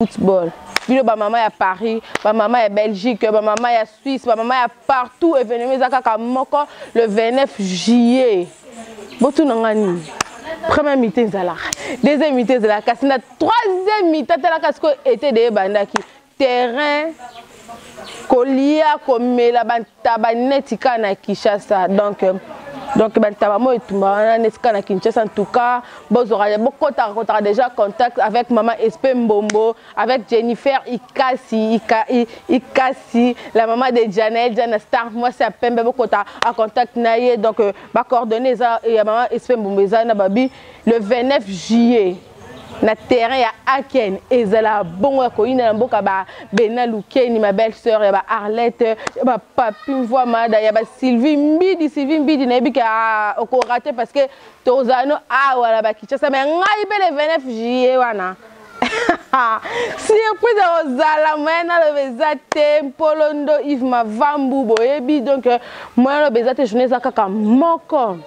Football, bino bamama ya Paris, bamama ya Belgique, bamama ya Suisse, bamama ya partout, événement eza kaka moko, le 29 juillet. Botuna nga nini? Première mi-temps ezalaka, deuxième mi-temps ezalaka, kasi na troisième mi-temps, talaka sikoyo ete de ebandaki terrain, kolia, komela bantaba neti kaka na Kinshasa. Donc bantaba mo etumba wana neti kaka na Kinshasa. En tout cas, bozwaka, bokotaka kotaka déjà contact avec mama Espe Mbombo, avec Jennifer Ikasi, Ikasi, la maman de Janel Jana Star, mwasi ya pembe. Bokota en contact na ye. Donc bacoordonnées eza ya mama Espe Mbombo, eza na babi. Le 29 juillet na terrain ya Aken, ezala bongo ya koyina na mboka ba Bena Lukeni, ma belle sœur, ya ba Arlette, ya ba Papi Mvwamada, ya ba Sylvie Mbidi. Sylvie Mbidi, nayebi ke okorater parce que tozala no awa na bakinshasa. Mais ngai mpe le 29 juillet wana, surprise ekozala. Moyen naloba eza te. Mpolondo Yves Mavambu, boyebi. Donc moyen naloba eza te. Journée eza kaka moko,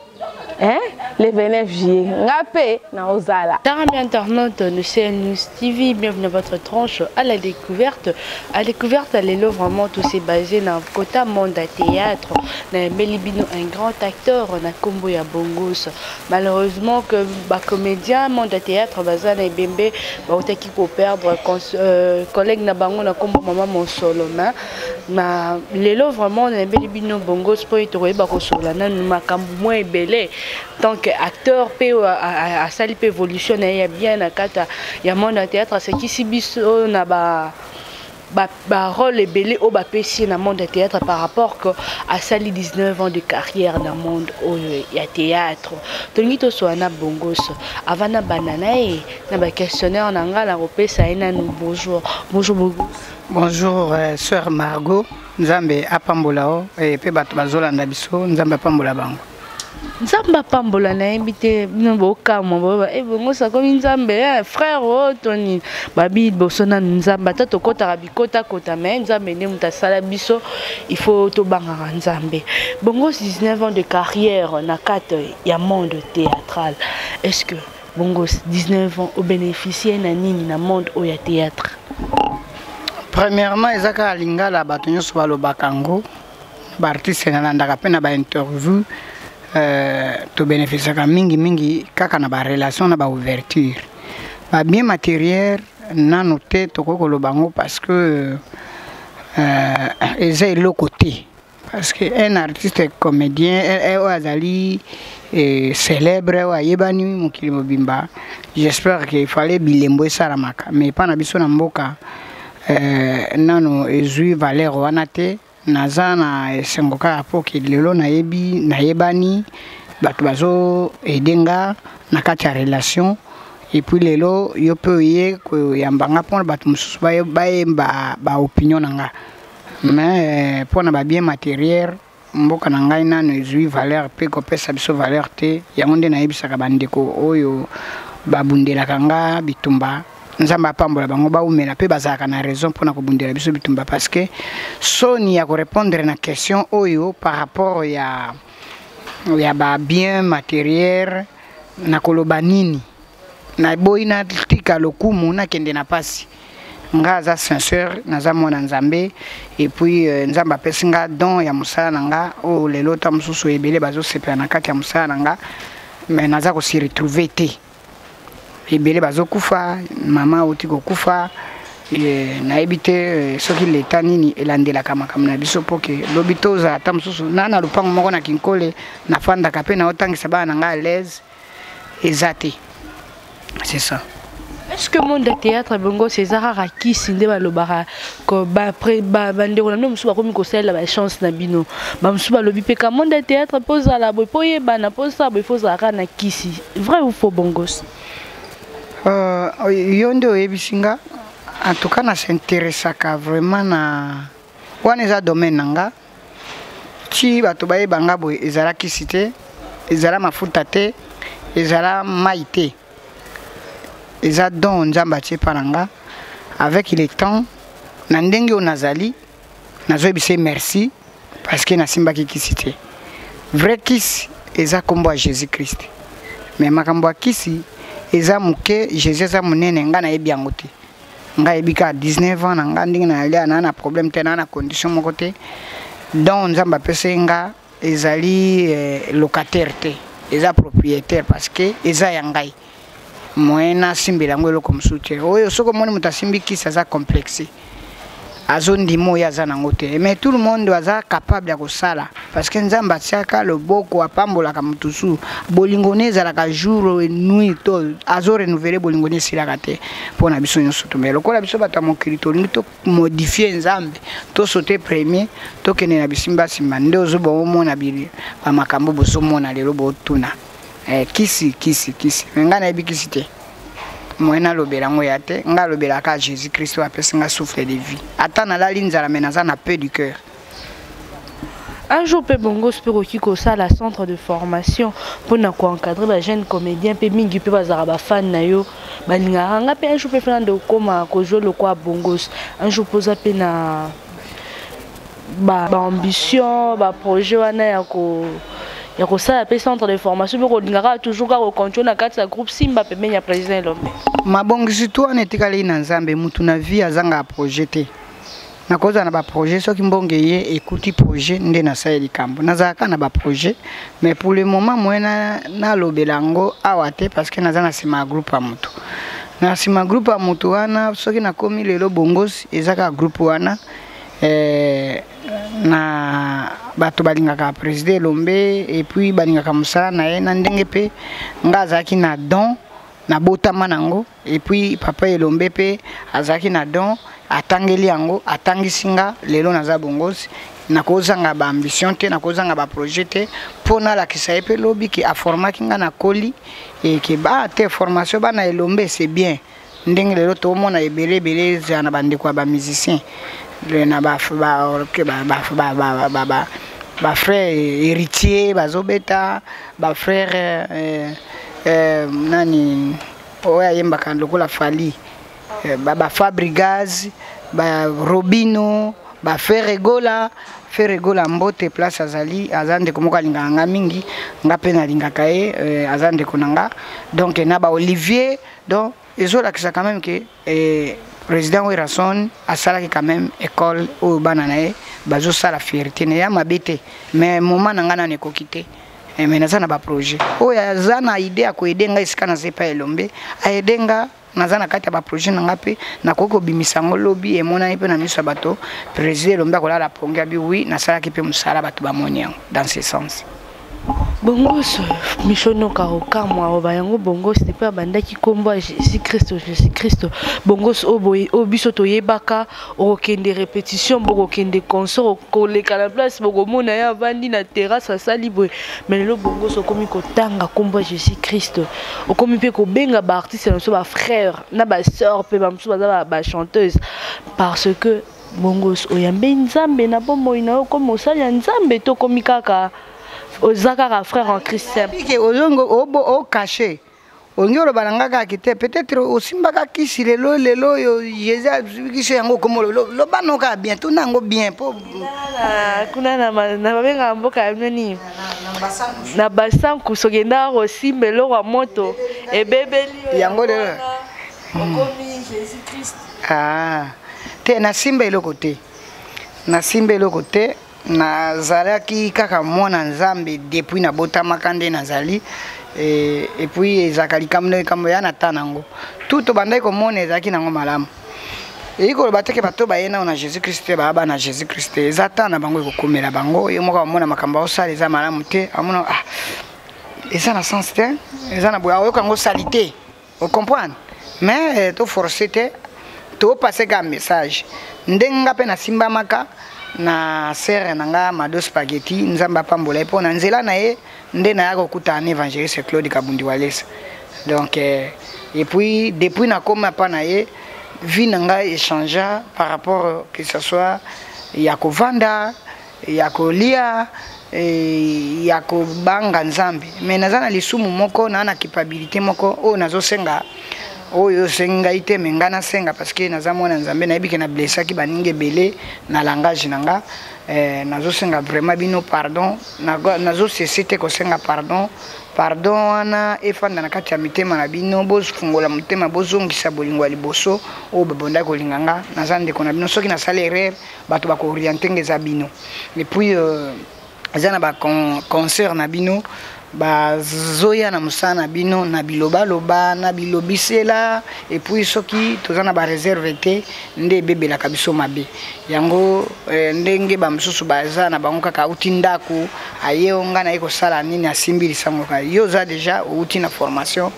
hein? Le 29 juillet, nga mpe naozala. Chers amis internautes de CN News TV, bienvenue à votre tranche à la découverte. À découverte, à l'élo, vraiment, tout s'est basé dans le quota monde à théâtre. Nayambeli bino un grand acteur, na kombo ya Bongos. Malheureusement que ba comédien monde à théâtre, baza na ebembe, bautaki ko perdre collègue na bango na kombo mama Mosolo, mais na lelo vraiment nayambeli bino Bongos po ete koyeba kosola nanu makambo mwa ebele tant que acteur mpe asali mpe évolution na ye ya bien na kati ya monde ya théâtre. Asekisi biso na ba barôle ebele oyo bapesi ye na monde ya théâtre par rapport que asali 19 ans de carrière na monde oyo ya théâtre. Tolingi tosola na Bongoso. Avant na banda na ye na baquestionnaire na ngai, na kopesa ye nanu bonjour. Bonjour Bongos. Bonjour sœur Margot. Nzambe apambola o mpe bato bazolanda biso, Nzambe apambola bango. Nzambe apambola. Nayebi te, bino bokamwa, boyeba e Bongoso akomi Nzambe, frère oyo to nini. Babi liboso nanu Nzambe, ata tokɔtaka bikotakota, mais Nzambe nde moto asala biso, il faut tobangaka Nzambe. Bongos, 19 ans de carrière na kati ya monde théâtral, est ce que Bongos, 19 ans, obénéficie na nini na monde oyo ya théâtre? Premièrement, eza kaka lingala, bato nyonso balobaka yango, baartiste nalandaka mpe na bainterview, tobénéficiaka mingimingi kaka na barelation na baouverture. Babien matériel nano te, tokoki koloba yango parce que eza eloko te, parce que un artiste comédien oyo azali célèbre, oyo ayebani mokili mobimba, j'espère que fallait bilembo esalamaka. Mais epa na biso na mboka, nano ezwi valeur wana te. Naza na esengo kaka mpo ke lelo nayebi, nayebani, bato bazoaider nga na kati ya relation. Et puis lelo yo mpe oye koyamba nga mpona bato mosusu bayemba baopinion na nga. Mais mpona babien matériel, mboka na ngai nano ezwi valeur mpe kopesa biso valeur te. Yango nde nayebisaka bandeko oyo babundelaka nga bitumba, Nzambe apambola bango, baumela mpe bazalaka na raison mpona kobundela biso bitumba, parce que soni ya korépondre na question oyo par rapport ya babien matériel, na koloba nini? Naboyi natika lokumu, nakende na pasi. Nga aza sincère, naza mwana Nzambe. Et puis Nzambe apesi nga don ya mosala na nga oyo lelo ta mosusu ebele bazosepela na kati ya mosala na nga, mais naza kose retrouver te. Ebele bazokufa, mama auti kokufa. Nayebi te soki leta nini elandelaka makambo na biso mpo ke lobi tozala ata mosusu na lopango moko na Kinkole, nafandaka mpe naotangisa bana na ngai à l'aise, eza te. C'est ça. Est-ce que monde ya théâtre, bongo eza kaka kisi nde balobaka? Bandeko na bino mosusu bakomi kosalela bachance na bino, bamosusu balobi mpe ka monde ya théâtre, mpo ozala boye, mpo oyebana, mpo osala boye, fo ozala kaka na kisi. Vrai ou faux, Bongos? Yo nde oyebisi nga. En tout cas, nas'intéressaka vraiment na wana, eza domaine na nga. Ti bato bayeba nga boye, ezala kisi te, ezala mafuta te, ezala mai te, eza don Nzambe atie mpa na nga. Avec le temps, na ndenge oyo nazali, nazoyebisa ye merci parce que nasimbaki kisi te. Vrai kisi eza nkombo ya Jésus Christ, mais makambo ya kisi eza moke, Jésus eza monene. Ngai nayebi yango te. Ngai yebi kaka 19 ans na nga ndenge nalia, naa na problème te, naa na condition moko te. Donc Nzambe apesi nga ezali locataire te, eza propriétaire, parce que eza ya ngai. Moyen nasimbela yango eloko mosusu te. Oyo soki omoni moto asimbi kisi, aza complexe, azondima oyo aza nango te. Mais tout le monde aza capable ya kosala, parce que Nzambe atiaka loboko, apambolaka motu su. Bolingo ne ezalaka jour et nuit, to azorenouveler bolingo ne, esilaka te mpo na biso nyonso. To mais lokola biso bato ya mokili tolingi tomodifier Nzambe, tosaute premier, tokende na bisimbasimba, nde ozoba omona bamakambo bozomona lelo. Botuna kisi, kisi, kisi, mais ngai nayebi kisi te. Moyen nalobela yango ya te. Ngai alobelaka Jésus Christ oyo apesi nga souffle de vie. Ata nalali nzala, mais naza na paix du cœur. Un jour mpe bongo mpe okoki kosala centre de formation mpona koencadrer bajeune comédien mpe mingi mpe bazalaka bafan na yo, balingaka nga mpe. Un jour mpe fana nde okóma kozwa lokwa Bongos. Un jour mpo oza mpe na baambition, baprojet wana ya kosala mpe centre de formation mpe kolingaka toujours kaka kocontinue na kati ya groupe Simba pembeni ya président Elombe? Mabongisi tu wana etikali na Nzambe. Mutu na vie azangaka projet te. Nakozala na baprojet, soki mbongo eye ekuti projet nde nasali likambo. Nazalaka na baprojet, mais pour le moment moyen nalobela yango awa te, parce que naza na nsima ya groupe ya motu, na nsima groupe ya motu wana. Soki nakomi lelo Bongosi, eza kaka groupe wana. Na bato balingaka président Elombe et puis balingaka mosala na ye, na ndenge mpe nga azalaki na don, nabotama nango. Et puis papa Elombe mpe azalaki na don, atangeli yango, atangisi nga. Lelo naza Bongosi, nakozanga baambition te, nakozanga baprojet te, mpo nalakisa ye mpe lobi ke aformaki nga, nakoli eke ba te formation bana Elombe, c'est bien. Ndenge lelo tomona ebele ebele ezala na bandeko ya bamusicien, na bafrère Héritier bazobeta, bafrère nani oyo ayembaka lokola Fally, baFabregas, baRobino, baFerre Gola. Ferre Gola, mbote place azali. Aza ndeko moko alingaka nga mingi, nga mpe nalingaka ye, aza ndeko na nga. Donc na baOlivier, donc ezolakisa quand même ke président Werrason asalaki quand même école oyo bana na ye bazosala fierté na ya mabe te. Mais moment na ngai nano ekoki te. Mais naza na baprojet. Oyo aza na idée ya koaider ngai esika naza epai Elombe, aide nga. Naza na kati ya baprojet na nga mpe nakoki kobimisa yango lobi, emonani mpe na miso ya bato. Président Elombe akolala pongi abi wi, nasalaki mpe mosala, bato bamoni yango dans ce sens. Bongos, mishonoka okamwa oba yango. Bongos depuis abandaki nkombo ya Jésus Christ, Jésus Christ, Bongos oyo biso toyebaka, okokende répétition, bokokende concert, koleka na place, bokomona ye avandi na terrasse, asali boye. Mais lelo Bongos okomi kotanga nkombo ya Jésus Christ, okomi mpe kobenga baartiste na biso bafrère na basœur, mpe bamosusu baza bachanteuse, parce que Bongos oyambi Nzambe na bomoi na yo komi mosali ya Nzambe, to okomi kaka, oza kaka frère en Christ simple? Ozongo ocacher, olingi oloba na nga kaka te. Peut-être osimbaka kisi lelo, lelo oyo Jésus abikisi yango, okoma loba no kaka bien, tuna yango bien mpo Kuna na babengaka mboka ya nini, na Basanku, soki endaka kosimba eloko ya moto ebebeli. Yango lelo okomi Jésus Christ. Ah, te, nasimba eloko te, nasimba eloko te. Nazalaki kaka mwana Nzambe depuis nabotamaka nde nazali. Et puis ezalaka likambo na likambo ya na ta nango. Tu tobandaki komona ezalaki nango malamu. Eyi koloba teke bato baye nao na Jésus Christ te, baya bana Jésus Christ te. Eza ta na bango, ekokomela bango. Ye moko amona makambo aosala eza malamu te, amona, ah, eza na sens te, eza na boye, aoyoka yango sali te, ocomprendre. Mais toforce te, topase kaka message. Ndenge nga mpe nasimbamaka na sere na nga Mado Spaghetti, Nzambe apambola ye, mpo na nzela na ye nde naya kokutana na évangéliste Claude Kabundi Walesa. Donc et puis depuis nakoma mpa na ye, vie na ngai échangea par rapport que ce soit ya kovanda, ya kolia, ya kobanga Nzambe. Mais naza na lisumu moko, naa na culpabilité moko oyo nazosenga. Oyo osengi ngai te, me ngai nasenga parce que naza mwana Nzambe, nayebi ke na blessaki baninga ebele na langage na nga. Nazosenga vraiment bino pardon, nazosese te kosenga pardon. Pardon wana efanda na kati ya mitema na bino, bofungola motema, bozongisa bolingo ya liboso oyo babondaki kolinga nga. Naza ndeko na bino, soki nasali erreur bato bakooriente nga eza bino. Et puis eza na baconcert na bino, bazoya na mosala na bino na bilobaloba na bilobisela. Et puis soki toza na bareserve te nde ebebelaka biso mabe yango. Ndenge bamosusu baza na bango kaka auti ndako, aye o nga naye kosala nini, asimbi lisango kaka. Yo oza déjà outi na formation,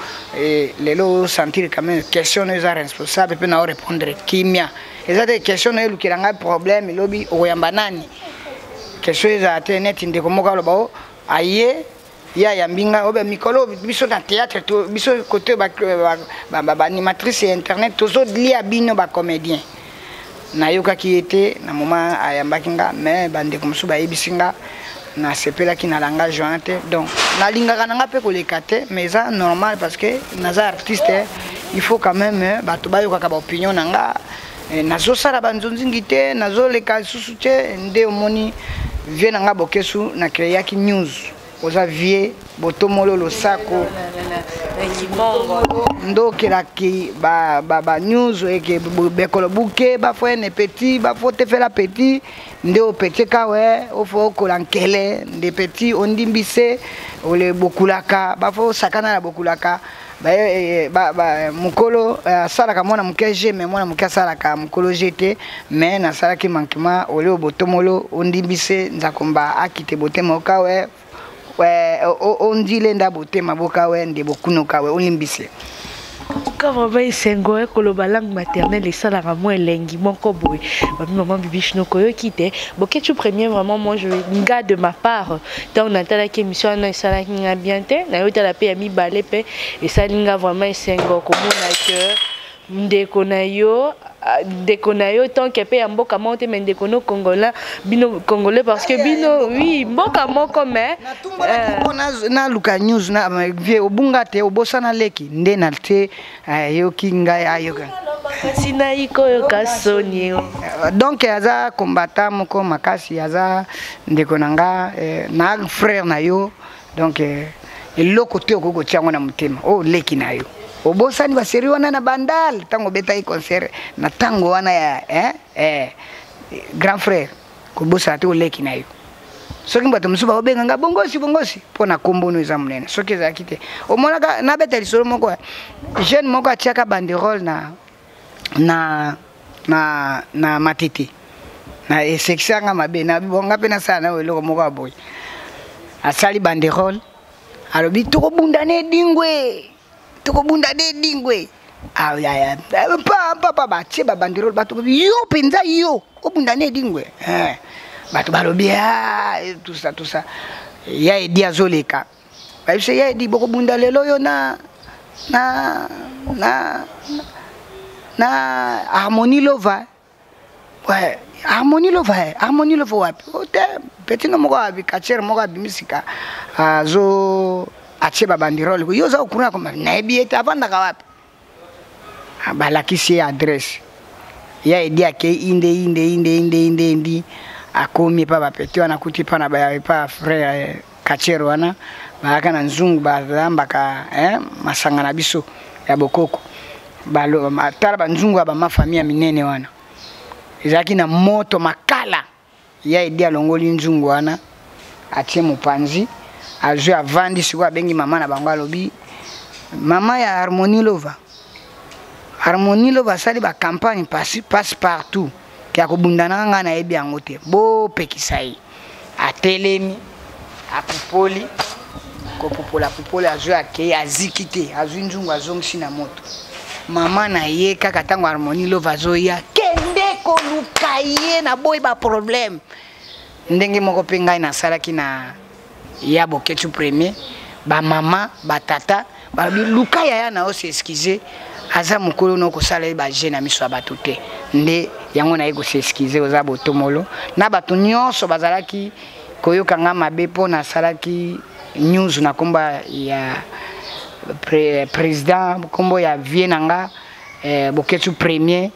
lelo osentir quand même question no eza responsable mpe na orépondre kimia. Eza te question no elukela ngai problème, elobi okoyamba nani. Question ezala te neti ndeko moko aloba o aye ye ayambi ngai obe mikolo biso na théâtre, biso kote baanimatrice ya internet tozolia bino bacomédien. Nayokaki ye te na moment ayambaki nga, mais bandeko mosusu bayebisi nga nasepelaki na langage wana te. Donc nalingaka na nga mpe koleka te, mais eza normal parce que naza artiste, il faut quand même bato bayokaka baopinion na nga. Nazosala banzonzingi te, nazoleka lisusu te. Nde omoni vie na nga Bokesu, na créaki news, oza vie botomolo losako ndokelaki ba news eke bekolo buke bafo ene petit bafo tefela petit nde opete kawe ofo okola nkele nde petit ondimbise ole bokulaka bafo osakana na bokulaka. Mokolo asalaka mwana moke je, mais mwana moke asalaka mokolo je te. Mais nasalaki manquement ole obotomolo ondimbise nzakomba akite botema okawe ondile nda botema bokawe nde bokunoka we olimbise. Ka vraiment esengo ya koloba langue maternelle esalaka mwa elengi moko boye. Babi mama Bibiche nokoyoki te Boketshu Premier. Vraiment, moi je nga de ma part, ntango natalaki émission wana esalaki nga bien te. Nayotala mpe ya mibale mpe esali nga vraiment esengo komona ke ndeko na yo, ndeko na yo tant que mpe ya mboka moko te, mais ndeko no congolais, bino congolais, parce que bino, oui, mboka moko, mais naluka news na vie obunga te, obosana leki nde na te ayoki ngai ayoka. Kasi nayi koyoka soni. Donc aza combattant moko makasi, aza ndeko na nga, na frère na yo. Donc eloko te okoki kotia yango na motema oyo leki na yo obosani basérie wana na Bandal ntango obetaki concert na ntango wana ya grand frère. Kobosana te oleki na yo. Soki bato mosusu bakobenga nga bongosi bongosi mpo na kombono eza monene, soki ezalaki te omonaka nabeta lisolo moko. Jeune moko atiaka banderole na Matete na esekisanga mabe na bonga mpe nasala na eloko moko ya boye. Asali banderole, alobi: "Tokobunda na Edingwe, tokobunda na Edingwe." Papa batie babanderole, bato: "Yo mpenza yo obunda na Edingwe?" Bato balobi tout ça, tout ça. Ya Edi azoleka, bayebisa ya Edi: "Bokobunda lelo yo na Harmonie Lova." Ouais, Harmonie Lova, Harmonie Lova wapi? O te, petit no moko abi quartier moko abimi sika, azo atie babanderole. Yo oza okuna koma, nayebi ye te, avandaka wapi? Balakisi ye adresse. Ya Edi akei inde inde inde inde inde indi, akomi epa bapeti wana, akuti epa na epa frère quartier wana bayaka na nzungu, balambaka masanga na biso ya bokoko. Tala banzungu ya bamafamille ya minene wana ezalaki na moto makala. Ya Edi alongoli nzungu wana, atie mopanzi, azwi, avandi. Sikoyo abengi mama na bango, alobi: "Mama ya Harmonie Lova, Harmonie Lova asali bacampagne passe partout ke akobundana ngai, nayebi yango te, bopekisa ye." Atelemi, apupoli, kopupola pupoli, azwi, akei, aziki te, azwi nzungu, azongisi na moto. Mama na ye kaka ntango Harmonie Lova azoya, kende koluka ye na boyi baproblème. Ndenge moko mpe ngai nasalaki na ya Boketshu Premier, bamama batata balobi: "Luka yaya na yo, s'excuse, aza mokolo no kosala ye baje na miso ya bato te." Nde yango naye kos'excuser, oza botomolo na bato nyonso bazalaki koyoka nga mabe mpo nasalaki news na nkombo ya président, nkombo ya vie na nga, Boketsu premier,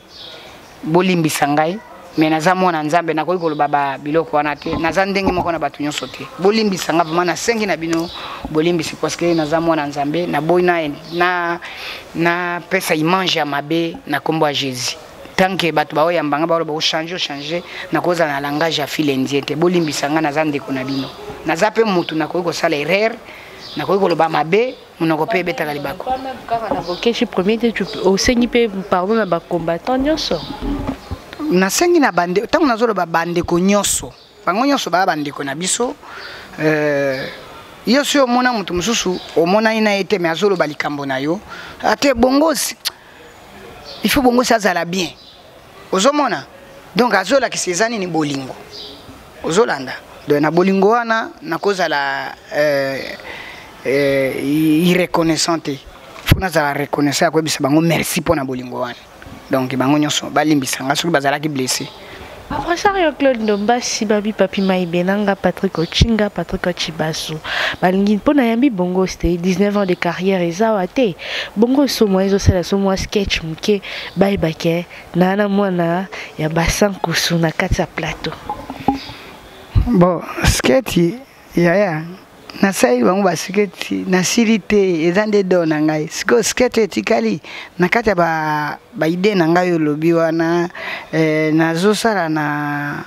bolimbisa ngai, mais naza mwana Nzambe, nakoki koloba ba biloko wana te. Naza ndenge moko na bato nyonso te. Bolimbisa nga vraiment, nasengi na bino bolimbisi, parce que naza mwana Nzambe. Naboyi na napesa image ya mabe na nkombo ya Jésus. Tant que bato baoyamba nga, baloba ochange, ochange, nakozala na langage ya file indien te. Bolimbisa nga, naza ndeko na bino, naza mpe motu, nakoki kosala erreur, nakoki koloba mabe, monoko mpe ebetaka libako. Kaka na Boketsu premier te, osengi mpe pardon na bacombattant nyonso? Nasengi na bande, ntango nazoloba bandeko nyonso, bango nyonso baya bandeko na biso. Yo soki omona moto mosusu, omonani na ye te, mais azoloba likambo na yo, ate bongosi, il faut bongosi azala bien. Ozomona, donc azolakisa eza nini? Bolingo. Ozolanda, donc na bolingo wana nakozala irreconnaissant te. Faut nazala reconnaissant ya koyebisa bango merci mpo na bolingo wana. Donc bango nyonso balimbisa nga soki bazalaki blessé. Après ça, Claude Ndombasi, Babi Papi Maïbenanga, Patrick Ochinga, Patrick Ochibasu. Balingi mpona yambi bongo, c'était 19 ans de carrière ezawa te. Bongo so moi ezosala so mwa sketch moke, bayebake na mwana ya basankusu na kati ya plateau. Bon, sketch yaya, nasali bango basketch, nasili te, eza nde do na ngai. Sikoyo sketch etikali na kati ya baidées na ngai. Olobi wana, nazosala na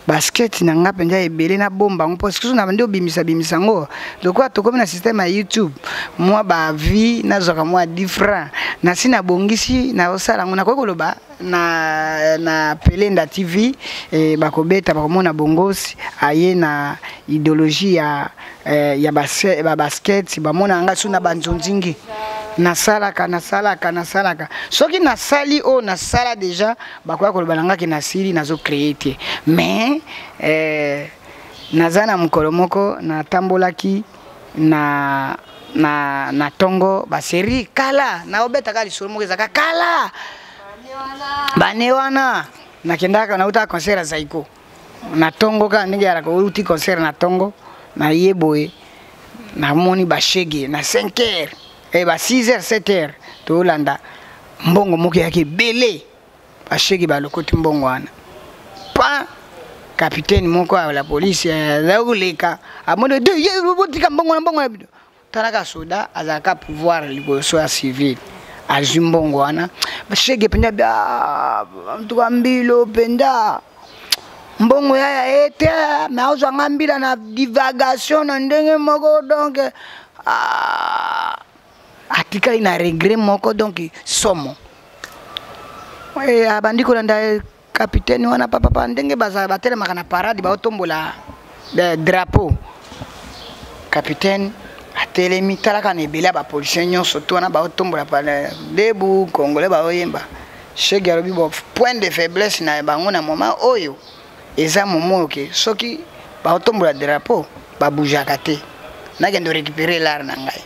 basketch na ngai mpenza ebele, nabomba yango, mpo soki na bandi obimisa bimisa yango, lokola tokomi na système ya YouTube, mwa bavues nazwaka mwa 10 francs. Nasi nabongisi, nazosala yango. Nakoki koloba na Pelenda TV, bakobeta, bakomona bongosi aye na idéologie ya basketch. Bamona nga so na banzonzingi, nasalaka, nasalaka, nasalaka. Soki nasali oyo nasala déjà, bakoya koloba na ngaki nasili, nazocréer te. Mais naza na mokolo moko natambolaki na ntongo, basérie kala, naobetaka lisolo moko ezalaka kala, bane wana. Nakendaka, nautaka concert ya Zaiko na ntongo, kaka ndenge yalaka, outi concert na ntongo, naye boye, namoni bashege na 5 heures, ba 6 heures, 7 heures, tolanda mbongo moko eyaki ebele. Bashege balokoti mbongo wana. Pa capitaine moko ya la police aza koleka, amoni botika mbongo na mbongo na bino. Talaka, soda azalaka pouvoir liboso ya civil, azwi mbongo wana. Bashege mpenza, ntuka mbilo mpenza, mbongo yaya ye te, mais azwanga mbila na divagation na ndenge moko. Donc atikali na regret moko, donc somo. Abandi kolanda capitaine wana, papapa, ndenge bazala batelemaka na parade, baotombola drapeau. Capitaine atelemi, talaka na ebele ya bapolicier nyonso to wana, baotombola debout congolais, baoyemba. Shege alobi: bo point de faiblesse na bango na moment oyo eza momo oyo ke soki baotombola drapeau, babougeaka te. Nakende récupérer l'argent na ngai.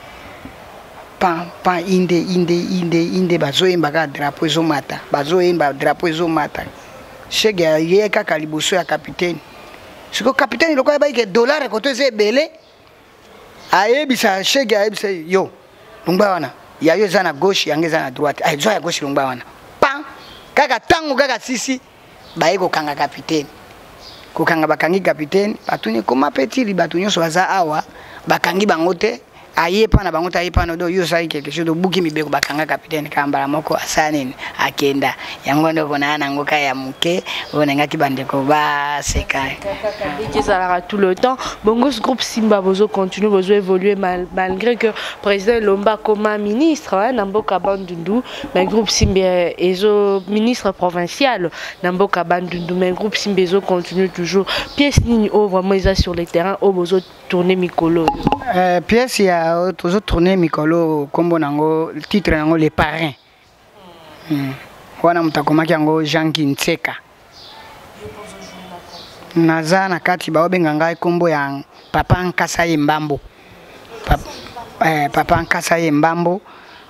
Pan pan, inde inde inde inde, bazoyemba kaka, drapeau ezomata, bazoyemba, drapeau ezomata. Shege aye kaka liboso ya capitaine. Sikoyo capitaine, lokola ayebaki ke dollar koto eza ebele, ayebisa shege, ayebisa yo: longwa wana, ya yo eza na gauche, yango eza na droite, zwa ya gauche, longwa wana. Pan kaka ntango kaka sisi baye kokanga capitaine, kokanga, bakangi capitaine. Batuni: koma mpe tili bato nyonso baza awa, bakangi bango te? Aye mpa na bango te, aye mpa na do yo osali quelque chose, obuki mibeko. Bakanga capitaine kaka mbala moko. Asala nini? Akenda. Yango nde okona nango ka ya moke oyo nangaki bandeko baseka. Ezalaka tout le temps bongo. Groupe Simba bozo continue, bozo évoluer, malgré que président Lomba koma ministre, hein, na mboka Bandundu, mais groupe Simba ezo, ministre provincial na mboka Bandundu, mais groupe Simba ezo continue toujours. Pièce nini oyo vraiment eza sur le terrain, oyo bozo tourner mikolo? Pièce ya tozo tourner mikolo, nkombo nango, titre nango Le Parrain. Wana moto akomaki yango Jean Kintseka, naza na kati. Baobenga ngai nkombo ya Papa Nkasa ye Mbambo. Papa Nkasa ye Mbambo.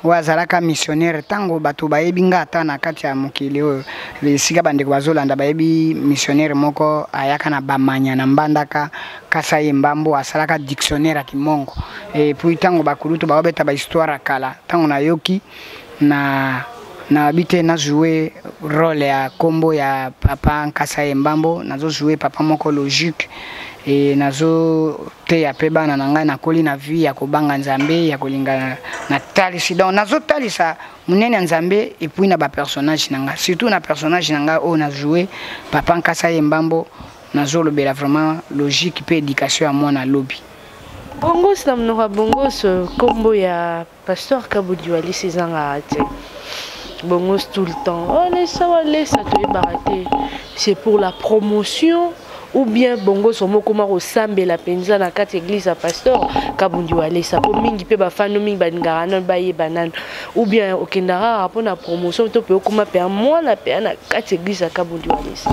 Oyo azalaka missionnaire. Ntango bato bayebi nga ata na kati ya mokili oyo, esika bandeko bazolanda, bayebi missionnaire moko ayaka na Bamanya na Mbandaka, Kasa ye Mbambo, asalaka dictionnaire ya Kimongo. Et puis ntango bakulutu baobeta bahistoire ya kala, ntango nayoki na nayebi te, najoue rôle ya nkombo ya papa Nkasa ye Mbambo, nazojoue papa moko logique e nazoteya mpe bana na ngai. Nakoli na vie ya kobanga Nzambe, ya kolinga. Natalisi, donc nazotalisa monene ya Nzambe. Et puis na bapersonnage na ngai, surtout na personnage na ngai oyo najoue papa Nkasa ye Mbambo, nazolobela vraiment logique mpe éducation ya mwana lobi. Bongos, na monoko ya Bongos, nkombo ya pasteur Kabudi Walesa ezangaka te. Bongos tout le temps Walesa, Walesa, toyebaka te, c'est pour la promotion ou bien Bongos omokoma kosambela mpenza na kati église ya pasteur Kabundi Walesa? Mpo mingi mpe bafano mingi balingaka nano bayeba nano, ou bien okendaka kaka mpona promotion to mpe okoma mpe mwana mpe na kati église ya Kabundi Walesa?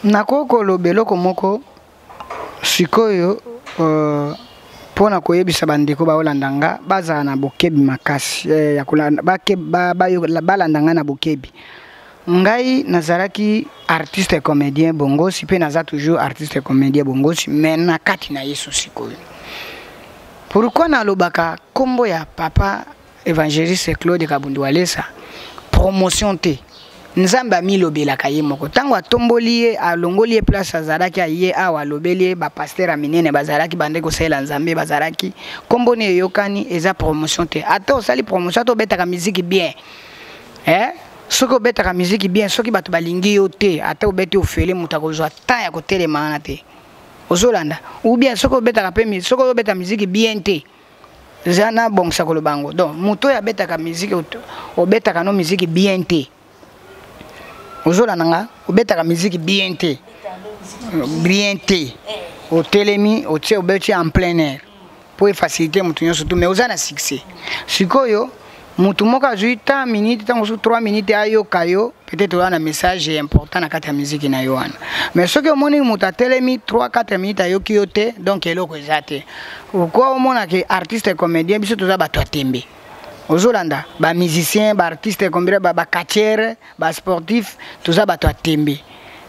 Nakoki koloba eloko moko sikoyo mpona koyebisa bandeko baolanda nga, bazala na bokebi makasi ya balanda nga na bokebi. Ngai nazalaki artiste comédien Bongosi, mpe naza toujours artiste comédien Bongosi, mais na kati na Yesu. Sikoyo pourquoi nalobaka nkombo ya papa évangéliste Claude Kabundu Walesa? Promotion te. Nzambe amilobelaka ye moko. Ntango atomboli ye, alongoli ye place azalaki, aye awa, alobeli ye. Bapasteur ya minene bazalaki, bande kosalela Nzambe bazalaki, nkombo ni eyokani. Eza promotion te. Ata osali promotion, ata obetaka miziki bien, eh? Soki obetaka miziki bien, soki bato balingi yo te, ata obeti ofele, moto akozwa temps ya kotelema wana te. Ozolanda? Ou bien soki obetaka mpe, soki obeta miziki bien te, eza nabongisa koloba yango. Donc moto oyo abetaka miziki, obetaka no miziki bien te, ozolanda nga, obetaka miziki bien te, bien te, otelemi, otie, obeti en plein air mpo efacilité moto nyonso tu, mais oza na succès. Sikoyo motu moko azwi ta minute, ntango mosusu 3 minute, ayoka yo, peut-être oza na message important na kati ya miziki na yo wana. Mais soki omoni moto atelemi 3 4 minute, ayoki yo te, donc eloko eza te. Okwa omonake artiste comédien, biso toza bato ya tembe. Ozolanda? Bamusicien, baartiste combien, bacatcheur, basportif, toza bato ya tembe.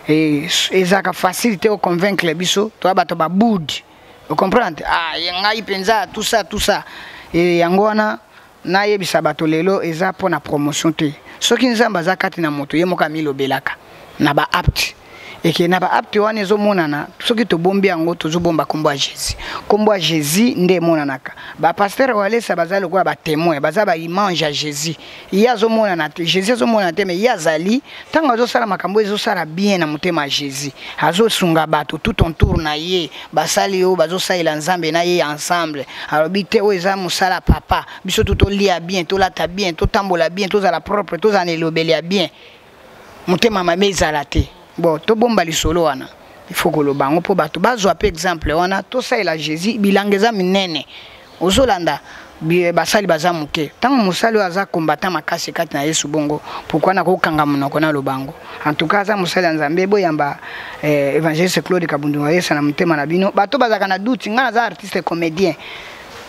Ezalaka facile te oconvaincre biso. Toza bato babude, ocomprendre? Ah, ngai mpenza, tout ça, tout ça. E yango wana nayebisa bato lelo, eza mpo na promotion te. Soki Nzambe aza kati na moto, ye moko amilobelaka na baacte eke na baacte wana ezomonana. Soki tobombi yango, tozobomba nkombo ya Jésus. Nkombo ya Jésus nde emonanaka. Bapasteur Walesa baza lokola batémoin, baza baimage ya Jésus. Ye azomonana te, Jésus azomonana te, mais ye azali. Ntango azosala makambo, ezosala bien na motema ya Jésus. Azosunga bato tout autour na ye, basali oyo bazosalela Nzambe na ye ensemble. Alobi te, oyo eza mosala papa. Biso tu tolia bien, tolata bien, totambola bien, tozala propre, tozala na elobeli ya bien, motema mabe ezala te. Bon, tobomba lisolo wana. Il faut koloba yango mpo bato bazwa mpe exemple wana. Tosalela Jésus. Bilanga eza minene, ozolanda? Basali baza moke. Ntango mosali oyo aza combattant makasi kati na Yesu, bongo pourquoi nakokanga monoko naloba yango? En tout cas aza mosali ya Nzambe. Boyamba évangéliste Claude Kabundu Walesa na motema na bino. Bato bazalaka na doute, ngai naza artiste comédien.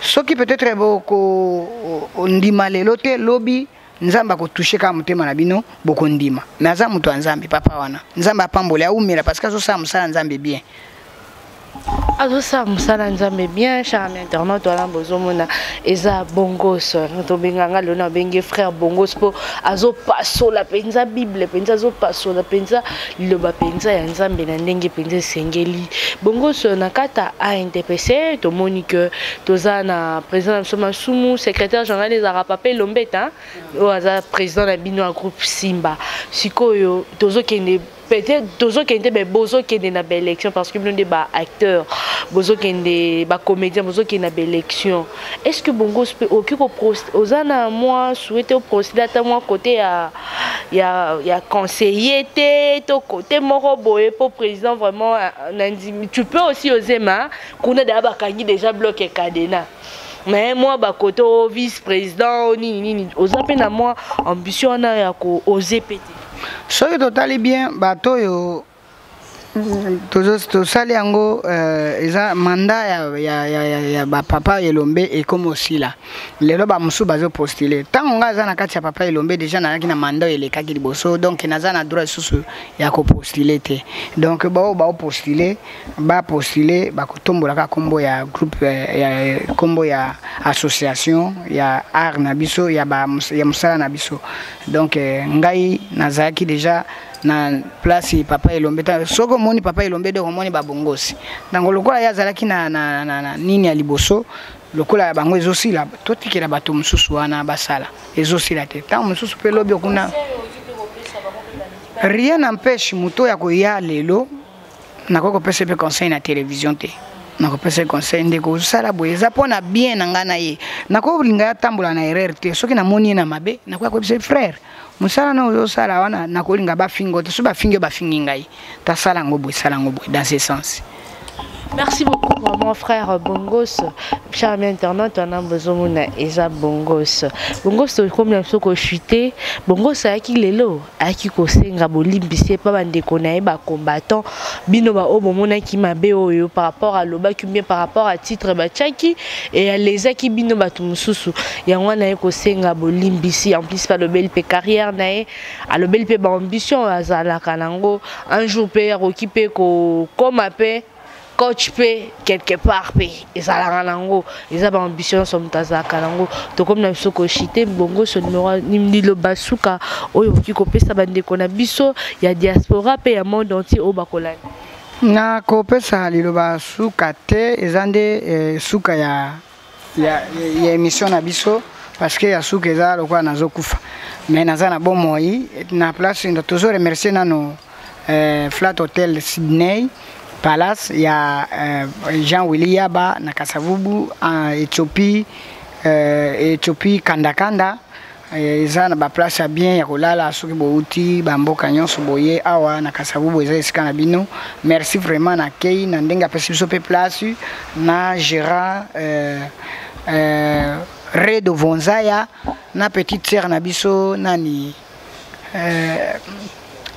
Soki peut-être bokondima lelo te, lobi Nzambe akotouche kaka motema na bino, bokondima. Mais aza moto ya Nzambe, papa wana. Nzambe apamboli, aumela, parce que azosala mosala ya Nzambe bien. Azosala mosala Nzambe bien. Cher ami internaute, wana bozomona eza Bongos. Tobenganga lelo, abenge frère Bongos mpo azopasola mpenza Bible, mpenza azopasola mpenza liloba mpenza ya Nzambe na ndenge mpenza esengeli. Bongos, na kati ya ANTPC, tomoni ke toza na président na biso Masumu, secrétaire général ezalaka papa Elombeta oyo aza président na bino ya groupe Simba. Sikoyo tozokende, peut-être tozokende, me bozokende na baélection, parce que bino nde baacteur, bozokende, bacomédien, bozokende na baélection. Est ce que Bongos mpe okoki, oza na mwa souhaite oprocéder ata mwa côté ya conseiller te, to côté moko boye mpo président vraiment nandimi, tu peux aussi ozema kuna deya bakangi déjà bloc cadenas, mais moi bakote o vice président o nini nini, oza mpe na mwa ambition wana ya koose mpe te? Soki totali bien, bato oyo Tosali yango, eza mandat ya bapapa Elombe ekoma osila. Lelo bamosusu bazopostule. Ntango ngai aza na kati ya papa Elombe, déjà nazalaki na mandat oyo elekaki liboso, donc naza na droit lisusu ya kopostule te. Donc bao baopostule, bapostule, bakotombolaka nkombo ya groupe, ya nkombo ya association ya art na biso, ya mosala na biso. Donc ngai nazalaki déjà na place papa Elombe. Soki omoni papa Elombe, donc omoni babongosi. Donc lokola ye azalaki na nini ya liboso, lokola ya bango ezosila, totikela bato mosusu wana basala. Ezosila te. Ntango mosusu mpe lobi okuna, rien n'empêche moto oyo akoya lelo. Nakoki kopesa mpe conseil na télévision te. Nakopesa ye conseil: ndeko, ozosala boye, eza mpo na bien na ngai na ye. Nakolinga ye atambola na erreur te. Soki namoni ye na mabe, nakoya koyebisa ye: frère, mosala na ozosala wana, nakolinga bafinga te. Soki bafingi yo, bafingi ngai. Tasala yango boye, sala yango boye, dans ce sens. Merci beaucoup vraiment, frère Bongos. Cher ami internaute, on a besoin eza Bongos. Bongos tokomi na biso kochute. Bongos ayaki lelo, ayaki kosenga bolimbisi epa bandeko na ye bacombattant, bino baoyo bomonaki mabe oyo par rapport alobaki, bien par rapport à titre batiaki e alezaki bino bato mosusu. Yango wana ye kosenga bolimbisi. En plus alobeli mpe carrière na ye, alobeli mpe baambition azalaka nango. Un jour mpe akoki mpe kokóma mpe coach mpe quelque part, mpe ezalaka nango, eza baambition nyonso moto azalaka nango. Tokomi na biso koshite. Bongo so numéro, liloba suka oyo okoki kopesa bandeko na biso ya diaspora mpe ya monde entier oyo bakolanda? Nakopesa liloba suka te, eza nde suka ya émission na biso, parce que ya suka eza lokola nazokufa, mais naza na bomoi na place. Tozo remercier nano Flat Hotel Sydney Palace ya Jean Willy Yaba na Kasavubu en Éthiopie, Éthiopie Kandakanda. Eza na baplace ya bien ya kolala. Soki bouti bamboka nyonso, boye awa na Kasavubu, eza esika na bino. Merci vraiment na kei na ndenge apesi biso mpe place, na gérant Redo Vonzaya, na petite sœur na biso nani,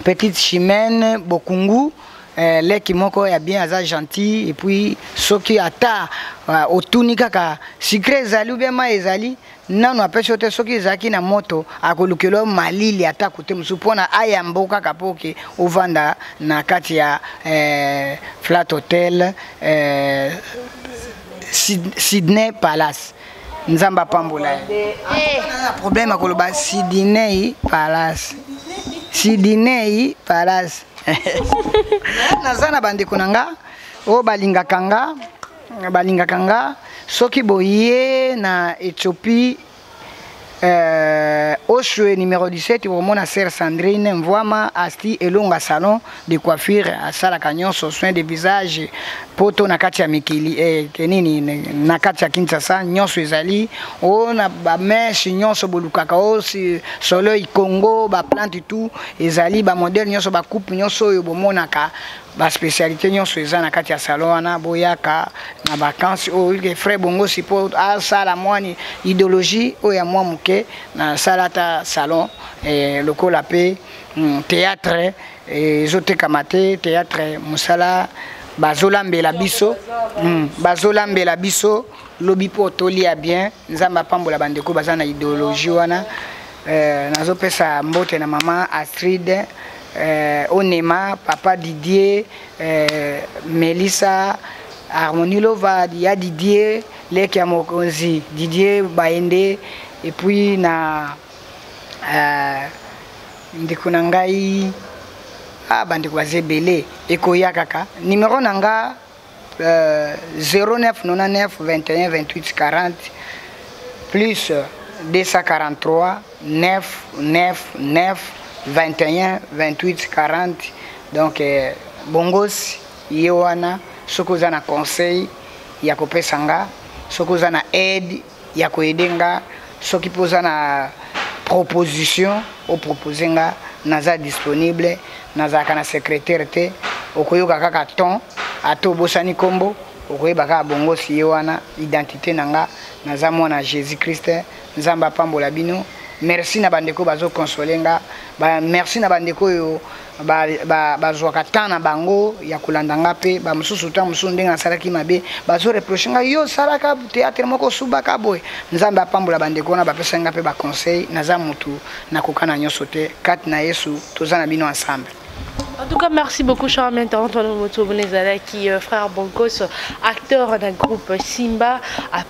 petite Chimène Bokungu, leki moko ya bien, aza gentil. Et puis soki ata otuni kaka sucre ezali ou bien mai ezali, nano apesi yo te. Soki ezalaki na moto, akolukela malili ata kote mosusu mpona ayamba kaka mpo oke ovanda na kati ya Flat Hotel Sydney Palace. Nzambe apambola ye. Na problème akoloba Sydney Palace, Sydney Palace. Naza na bandeko na nga oyo balingaka nga, balingaka nga. Soki boye na Éthiopie, Oshwe numéro 17, okomona sœur Sandrine Mvwama Asti Elonga, salon de coiffure. Asalaka nyonso, soin de visage, poto na kati ya mikili, nini, na kati ya Kinshasa nyonso ezali o na bamèches nyonso bolukaka, o soleil Congo, baplante, tout ezali, bamodèle nyonso, bacoupe nyonso oyo bomonaka, baspécialité nyonso eza na kati ya salon wana. Boyaka na vacances oyo, frère Bongosi, mpo asala mwani idéologie oyo ya mwa moke, nasala ata salon lokola mpe théâtre ezotekama te. Théâtre, mosala bazolambela biso, bazolambela biso lobi mpo tolia bien. Nzambe apambola bandeko baza na idéologie wana. Nazopesa mbote na mama Astrid Onema, papa Didier, Melissa Harmonie Lova ya Didier, leki ya mokonzi Didier Baende, et puis na ndeko na ngai, bandeko baza ebele. Ekoya kaka numéro na nga, 09 99 21 28 40, plus 243 9 9 9 21 28 40. Donc Bongosi ye wana. Soki oza na conseil ya kopesa nga, soki oza na aide ya koaider nga, soki mpe oza na proposition opropose nga, naza disponible. Nazalaka na secrétaire te. Okoyoka kaka ton, ata obosani nkombo, okoyeba kaka Bongosi ye wana. Identité na nga, naza mwana Jésus Christ. Nzambe apambola bino. Merci na bandeko bazokonsole nga ba, merci na bandeko oyo. Bazwaka ba, ba temps na bango ya kolanda nga mpe bamosusu ntango mosusu ndenge nasalaki mabe bazoreproche nga, yo osalaka théâtre moko osubaka boye. Nzambe apambola bandeko wana bapesaki nga mpe baconseil. Naza motu nakoka na nyonso te, kati na Yesu toza na bino ensemble. En tout cas, merci beaucoup, cher ami internaute Moto Bonezala, qui frère Bonkos, acteur dans le groupe Simba,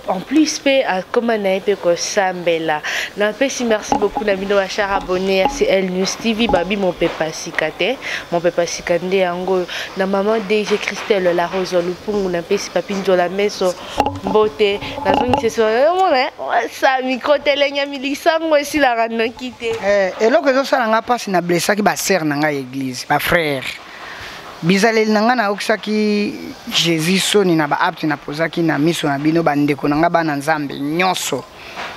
en plus, pe, comme un ko sambela. Napesi merci beaucoup, na bino, cher abonné à CL News TV, babi mon pepa sikate, mon pepa sikande yango, na maman DG Christelle La Rose Lupungu, napesi papi Nzola Meso, mbote, na zongi seso, mona, sa micro telenya milisango esilaka noki te. Eh, eloko ezosala nga mpasi, na blessaki basœur na ngai église, bafrère. Bizaleli na ngai nayokisaki Jésus soni na baacte napozaki na miso na bino, bandeko na ngai, bana Nzambe nyonso.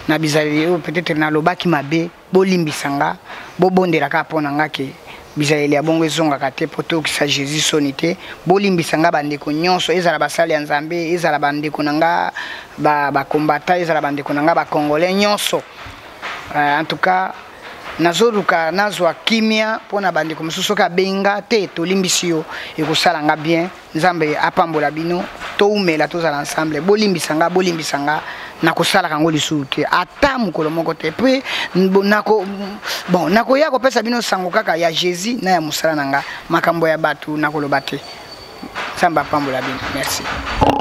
Na bizaleli oyo peut-être nalobaki mabe, bolimbisa nga, bobondelaka mpo na nga ke bizaleli ya bongo ezongaka te, mpo toyokisa Jésus soni te. Bolimbisa nga, bandeko nyonso, ezala basali ya Nzambe, ezala bandeko na nga bakombata, ezala bandeko na nga bacongolais nyonso. En tout cas, nazoluka nazwa kimia mpo na bandeko mosusu. Soki abenga te, tolimbisi yo, ekosala nga bien. Nzambe apambola bino, toumela, tozala ensemble. Bolimbisa nga, bolimbisa nga, nakosalaka yango lisusu te, ata mokolo moko te. Mpe nako, bon, nakoya kopesa bino sango kaka ya Jésus na ya mosala na nga. Makambo ya bato nakoloba te. Nzambe apambola bino, merci.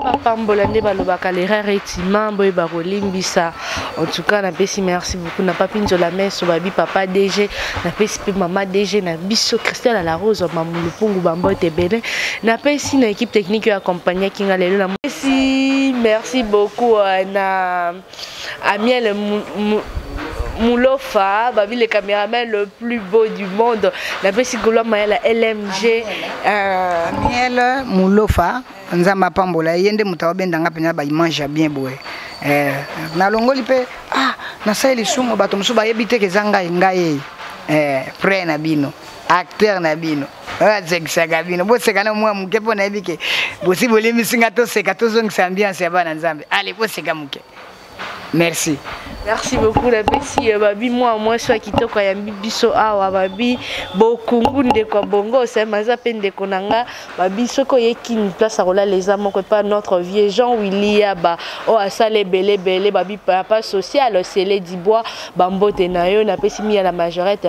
Bapambola nde balobaka l'erreur est humain, boyeba kolimbisa. En tout cas, napesi merci beaucoup na papi Nzola Meso, babi papa DG. Napesi mpe mama DG na biso Christelle La Rose Mamulupungu, bambote ebele. Napesi na équipe technique oyo accompagnaki nga lelo. Napesi merci beaucoup na Amiel Moulofa, babi le caméraman le plus beau du monde. Napesi Golo Mayala LMG. Amiel Moulofa, Nzambe apambola ye, nde moto abendanga mpenza baimage ya bien boye. Nalongoli mpe, ah, nasali lisumu, bato mosusu bayebi te ke eza ngai. Ngai frère na bino, acteur na bino oyo asekisaka bino. Boseka na mwa moke mpo nayebi ke bosi bolimbisi nga. Toseka, tozongisa ambiance ya bana Nzambe. Ale, boseka moke, merci. Merci beaucoup. Napesi babi mwa mwasi wa kitoko ayambi biso awa, babi bokungu, ndeko ya bongo osema, aza mpe ndeko na nga. Babi soki oyeki place akolala eza moko epa notre vieux Jean Willy Yaba oyo asala ebele ebele, babi papa social Sele Dibois, bambote na yo. Napesi miya na majorette,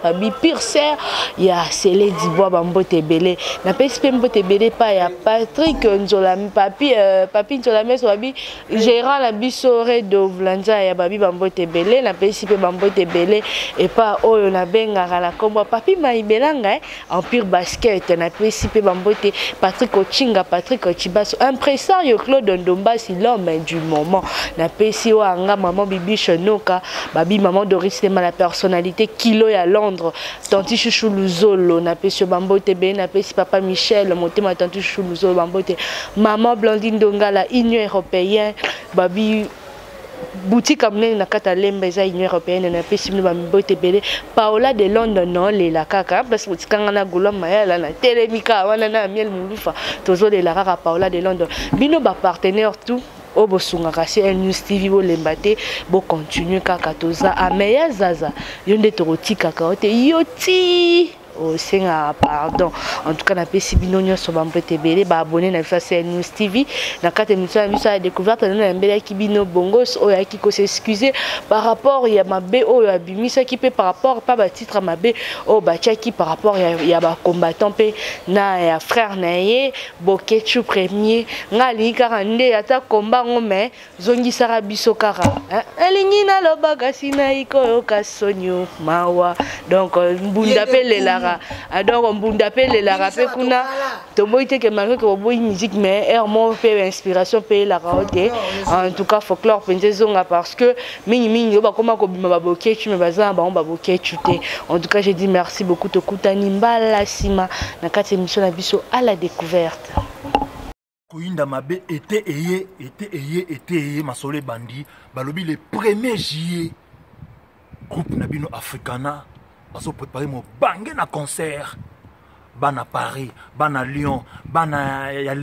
babi pire sœur ya Sele Dibois, bambote ebele. Napesi mpe mbote ebele epai ya Patrick Nzola, papi, papi Nzola Meso, babi gérant na biso Redo Vlanza ya babi, bambote ebele. Napesi mpe bambote ebele epa oyo nabengaka na nkombo papi Maibelanga, Empire Basket. Napesi mpe bambote Patrick Ochinga, Patrick Chibaso, impresario Claude Ndombasi, l'homme du moment. Napesi oyo anga maman Bibiche Noka, babi maman Doris Lema, la personnalité kilo ya Londres, tanti Chuchu Luzolo, napesi yo bambote ebele. Napesi papa Michel Motema, tanti Chuchu Luzolo, bambote. Maman Blandine Ndongala, Union européenne, babi boutique ya monene na kati ya Lemba eza Union européenne. Napesi bino bambote ebele. Paola de London, naolela kaka place botikanga na Golo Mayala, natelemi kaka wana na Miel Molufa, tozolela kaka. Paola de London, bino bapartenaire tout oyo bosungaka CL News TV, bolemba te, bocontinue kaka. Toza ameya zaza, yo nde tokotikaka yo te, yo ti osengaka pardon. En tout cas, napesi bino nyonso bambote ebele, baabonné na biso ya CL News TV. Na kati ya émission na biso ya découverte nano, yambelaki bino Bongos oyo ayaki kos'excuse par rapport ya mabe oyo abimisaki, mpe par rapport pa batitre mabe oyo batiaki par rapport ya bacombattant mpe na ya frère na ye Bokechu premier. Nga alingi kaka nde ata komba yango, mais zongisaka biso kaka elingi naloba, kasi nayi koyoka soni, mawa. Donc mbunda mpe elelaka, donc mbunda mpe elelaka mpe kuna. Toboyi te ke malgré ke boboyi musique, mais aire moko mpe inspiration mpe elaka o te. En tout cas, folklore mpenza ezonga, parce que mingimingi oyo bakóma kobima babokecu, mais baza na bango babokecu te. En tout cas, j'ai dit merci beaucoup. Tokutani mbala nsima na kati ya émission na biso à la découverte. Koyinda mabe ete eye, ete eye, ete eye, masolo ebandi. Balobi le 1er juillet, groupe na bino Africana bazoprépare mobange na concert. Bana Paris, bana Lyon, bana ya